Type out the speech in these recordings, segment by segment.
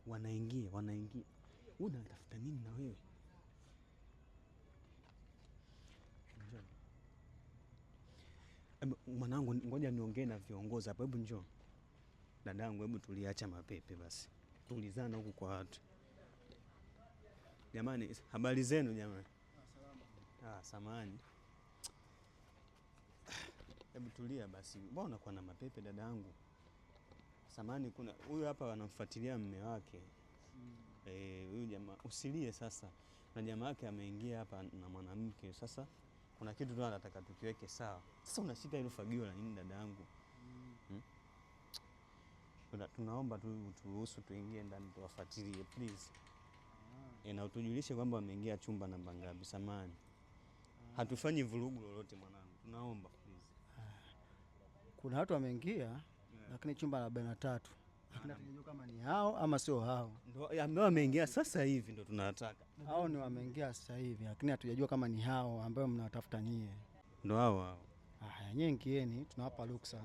Wanaingia, wanaingia. Wewe unatafuta nini na wewe? Njoo. Hebu, mwanangu, ngoja niongee na viongozi hapa. Hebu njoo. Dadangu, hebu tuliacha mapepe basi. Tulizana huku kwa watu. Jamani, habari zenu jamani? Ah, samahani. Hebu tulia basi. Mbona unakuwa na mapepe dadangu? Samahani, kuna huyu hapa anamfuatilia mume wake. Huyu jamaa usilie sasa. Na jamaa yake ameingia hapa na mwanamke. Sasa kuna kitu tu anataka tukiweke sawa. Sasa unashika hilo fagio la nini dadangu? Hmm? Tunaomba tu turuhusu tuingie ndani tuwafuatilie please. Na utujulishe kwamba wameingia chumba namba ngapi. Samahani. Hatufanyi vurugu lolote mwanangu. Tunaomba please. Kuna watu wameingia, lakini chumba 43. Lakini hatujajua kama ni hao ama sio hao. Ndio ambao wameingia sasa hivi ndio tunataka. Hao ni wameingia sasa hivi, lakini hatujajua kama ni hao ambao mnawatafuta nyie. Ndio hao hao. Haya, nyie ingieni, tunawapa ruksa.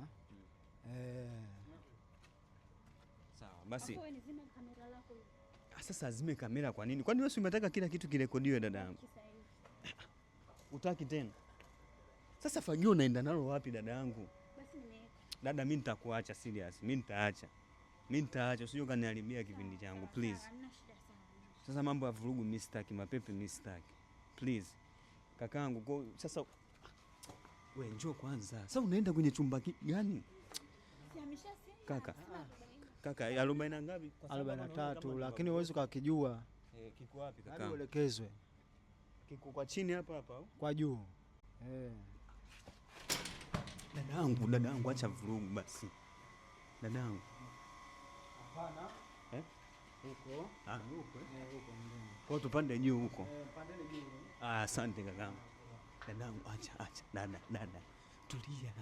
Sawa, basi. Wewe nizime kamera lako hiyo. Sasa azime kamera kwa nini? Kwani wewe si umetaka kila kitu kirekodiwe dadangu? Kisa hivi. Utaki tena? Sasa fagio unaenda nalo wapi dadangu? Basi nimeweka. Dada, mimi nitakuacha serious. Mimi nitaacha. Mimi nitaacha, usije ukaniharibia kipindi changu please. Hamna shida sana. Sasa mambo ya vurugu mimi sitaki, mapepe mimi sitaki. Please. Kakaangu, kwa sasa wewe njoo kwanza. Sasa unaenda kwenye chumba gani? Si ameshasema. Kaka. Sema 40. Kaka, 40 na ngapi? Kwa sababu 43, naona kama lakini huwezi ukakijua. Kiko wapi Hadi kaka? uelekezwe. Kiko kwa chini hapa hapa au? Kwa juu. Dadangu, dadangu acha vurugu basi. Dadangu. Hapana. Eh? Huko. Ah, huko eh? Huko ndani. Kwa tupande juu huko. Pandeni juu. Ah, asante kakaangu. Dadangu acha acha. Dada, dada. Tulia.